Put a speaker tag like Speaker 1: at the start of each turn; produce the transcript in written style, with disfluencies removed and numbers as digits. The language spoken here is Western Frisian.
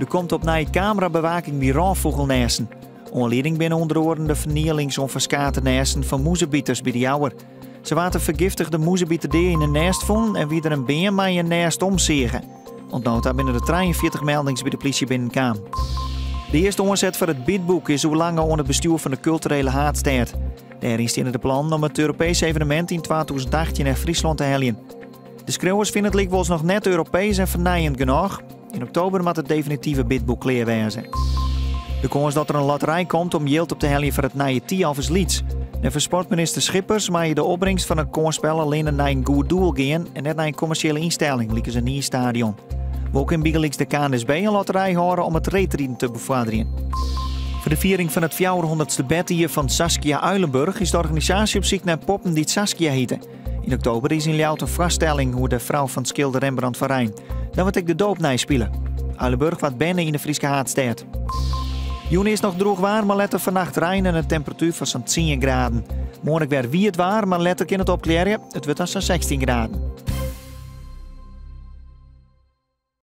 Speaker 1: Der komt opnij kamerabewaking by rôffûgelnêsten. Oanlieding binne ûnder oaren de fernielings oan ferskate nêsten fan mûzebiters by De Jouwer. Sa waard in fergiftige mûzebiter dea yn in nêst fûn en wie der in beam mei in nêst omseage. Oant no ta binne der 43 meldings by de plysje binnenkaam. De earste oanset foar it Bidbook is oerlange oan it bestjoer fan de kulturele haadstêd. Dêryn steane de plannen om it Europeesk evenemint yn 2018 nei Fryslân te heljen. De skriuwers fine it lykwols noch net Europeesk en fernijend genôch. Yn oktober moat it definitive bidboek klear wêze. De kâns dat der in lotterij komt om jild op te heljen foar it nije Thialf is lyts. Neffens sportminister Schippers meie de opbringst fan it kânsspel allinne nei in goed doel gean en net nei in kommersjele ynstelling lykas in iisstadion. Wol kin bygelyks de KNSB in lotterij hâlde om it reedriden te befoarderjen. Foar de fiering fan it fjouwerhûndertste bertejier fan Saskia Uylenburgh is de organisaasje op syk nei poppen dy't Saskia hite. Yn oktober is yn Ljouwert in foarstelling oer de frou fan skilder Rembrandt van Rijn. Dan wurdt ek de doop neispile. Uylenburgh waard berne yn de Fryske haadstêd. Jûn is noch droech waar, mar letter fannacht rein en in temperatuer fan sa'n 10 graden. Moarn ek wer wiet waar, mar letter kin it opklearje. It wurdt dan sa'n 16 graden.